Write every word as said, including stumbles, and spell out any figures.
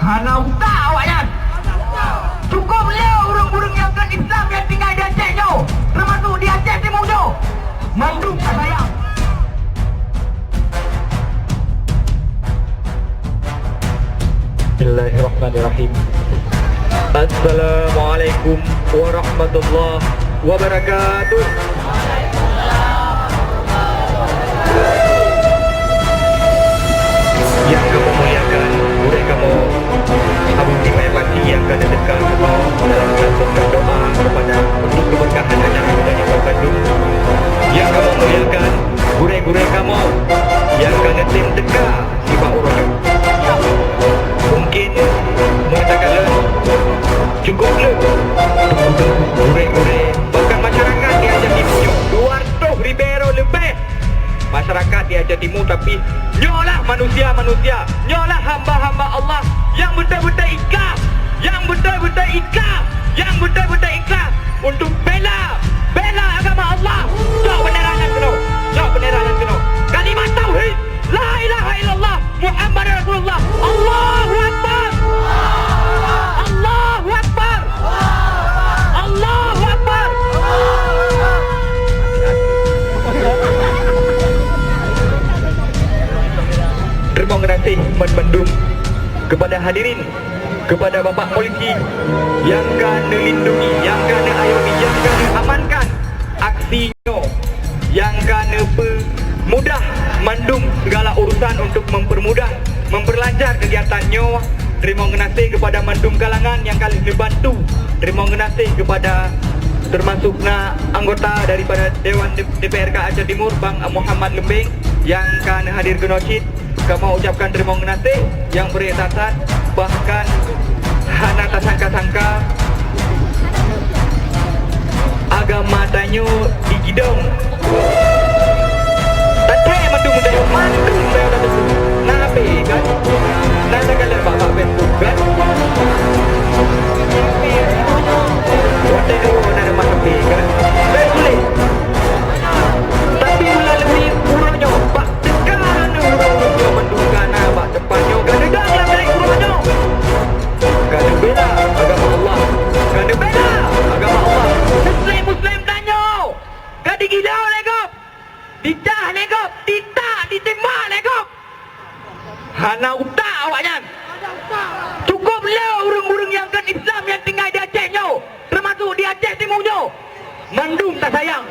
Hana utak awaknyan. Cukup le ureuëng-ureuëng nyang kon Islam nyang tinggai di Aceh nyoe, teumasuk di Aceh Timu nyoe. Mandum ka sayang. Bismillahirrahmanirrahim. Assalamualaikum warahmatullahi wabarakatuh. Nyang kamoe muliakan gurée kamoe, Abu Timai Pati nyang ka neuteuka keunoe dalam melantunkan doa kepada untuk keberkahan acara kita nyang ka bandum. Nyang kamoe muliakan gurée-gurée kamoe nyang ka neutem teuka nibak uroe nyoe. Mungkin meunyoe takalon cukup le gurée-gurée bahkan masyarakat di Aceh Timu nyoe dua ratus ribée droe leubeh masyarakat di Aceh Timu, tapi nyoe lah manusia-manusia, nyoe lah hamba-hamba Allah nyang beutôi-beutôi ikhlas, nyang beutôi-beutôi ikhlas, nyang beutôi-beutôi ikhlas untuk bela, bela agama Allah. Cok bendera nyan keunoe, cok bendera nyan keunoe. Kalimat tauhid, la ilaha illallah, Muhammadur Rasulullah. Allahu Akbar. Allahu Akbar. Allahu Akbar. Terima kasih ban mandum kepada hadirin, kepada Bapak Polisi nyang ka neulindungi, nyang ka neuayomi, nyang ka neuamankan aksi nyoe, nyang ka neupeumudah mandum segala urusan untuk mempermudah, memperlancar kegiatan nyoe. Terima kasih kepada mandum kalangan nyang ka lheueh neubantu. Terima kasih kepada termasuk na anggota daripada Dewan D P R K Aceh Timur, Bang Muhammad Lembeng, nyang ka neuhadir keunoe cit. Kamoe ucapkan terima kasih nyang bri that-that, bahkan hana tasangka-sangka agama tanyoe digidong. Tacok mandum tanyoe, mandum tanyoe tacok. Na H P kan? Na takalon bak, bak Facebook kan? Watèe dulu na H P kan? Baik boleh. Tapi ulah leuti uroe nyoe bak Teuka ureueng-ureueng nyoe mandum ka na bak teumpat nyoe, ka neudong lam daleh uroe nyoe. Ka neubela agama Allah. Ka neubela agama Allah. Muslim-Muslim tanyoe ka digila lé gob, dicah lé gob, ditak, ditimbak lé gob. Hana utak awaknyan. Cukup le ureueng-ureueng nyang kon Islam nyang tinggai di Aceh nyoe, teumasuk di Aceh Timu nyoe. Mandum tasayang.